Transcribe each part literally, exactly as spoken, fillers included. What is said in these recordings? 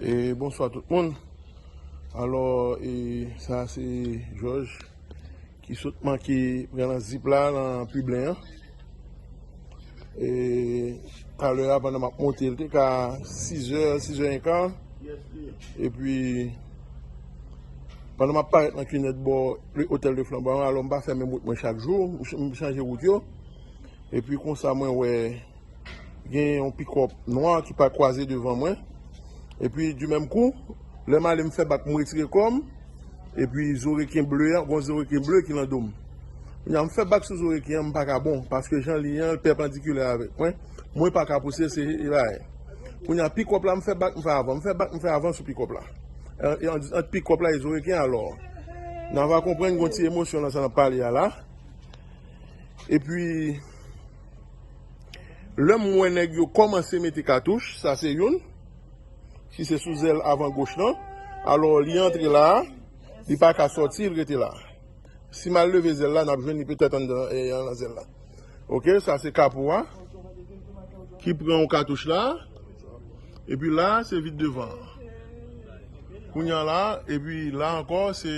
E bonswa tout moun. Alò, e sa se Jòj ki sot manke pran nan zip la, nan piblen an. E talè a, pandan m ap monte, l te ka sizè, sizè enka. Epi, pandan m ap parèt nan kinèt bò Otel de Flanbwayan, alò m pa fè menm wout mwen chak jou, m ch-, m chanje wout yo. Epi konsa, mwen wè gen yon pikòp nwa ki pa kwaze devan mwen. Epi, di menm kou, lè m ale, m fè bak, m retire kò m. Epi, zoreken ble a, gon zoreken ble ki nan do m. Kounye a, m fè bak sou zoreken an, m pa ka bon, paske jan li an, l pèpandikilè avèk mwen. Mwen pa ka pouse, se la. Kounye a, pikòp la, m fè bak, m fè avan, m fè bak, m fè avan sou pikòp la. E, e, ant, ant pikòp la e zoreken, alò, n a va konprann gon ti emosyon nan sa n ap pale a la. Epi, lè m wè nèg yo kòmanse mete katouch, sa se youn. Si se sou zèl avan goch lan, alò li antre la, li pa ka sòti, li rete la. Si m al leve zèl la, n ap jwenn li petèt anndan, e, anndan zèl la. Oke, sa se kapo a ki pran yon katouch la. Epi la, se vit devan an. Kounye a la, epi la ankò, se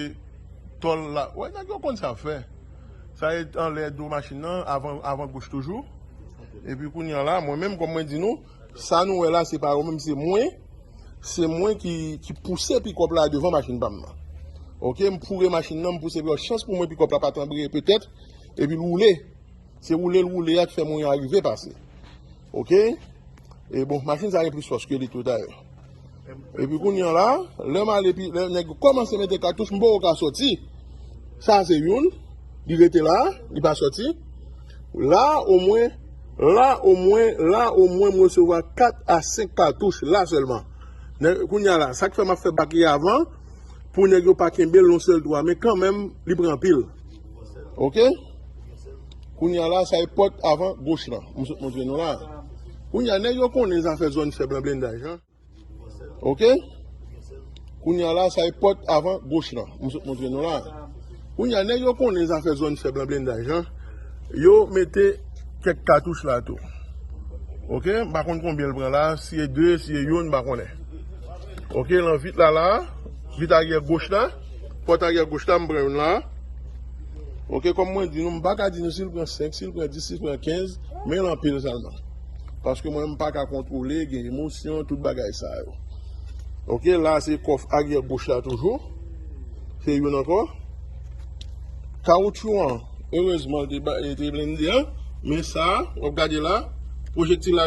tòl la. Wè, nèg yo konn sa fè. Sa e anlè do machin nan, avan, avan goch toujou. Epi kounye a la, mwen menm, kòm mwen di nou, sa nou wè la, se pa yo menm, se mwen. Se mwen ki, ki pouse pikòp la devan machin pa m nan. Oke, m foure machin nan, m pouse pikòp. Chans pou mwen, pikòp la pa t anbreye petèt, epi l woule. Se woule l woule a ki fè mwen arive pase. Oke? E bon, machin sa gen plis fòs ke li tou dayè. Epi kounye a la, lè m ale, epi lè nèg yo kòmanse mete katouch, m poko ka sòti. Sa se youn, li rete la, li pa sòti. La, omwen, la, omwen, la, omwen, m resevwa kat a senk katouch, la sèlman. Nè-, kounye a la, sa k fè m ap fè bak li avan, pou nèg yo pa kenbe l yon sèl twa, men kanmenm, li pran anpil. Oke? Kounye a la, sa e pòt avan goch lan. M sot montre nou la. Kounye a, nèg yo konnen zafè zòn fèb lan blendaj, an. Oke? Kounye a la, sa e pòt avan goch lan. M sot montre nou la. Kounye a, nèg yo konnen zafè zòn fèb lan blendaj, an. Yo mete kèk katouch la tou. Oke? M pa konn konbyen l pran la, si e de, si e youn, m pa konnen. Oke, lan vit la la, vit aryè goch la, pòt aryè goch la, m pran youn la. Oke, kòm mwen di nou, m pa ka di nou si l pran senk, si l pran dis, si l pran kenz, men l anpil sèlman. Paske mwen, m pa ka kontwole, gen emosyon, tout bagay sa yo. Oke, la se kòf aryè goch la toujou. Se youn ankò. Kawoutchou an, erezman, te ba-, te blende an, men sa, w ap gade la, pwojektil la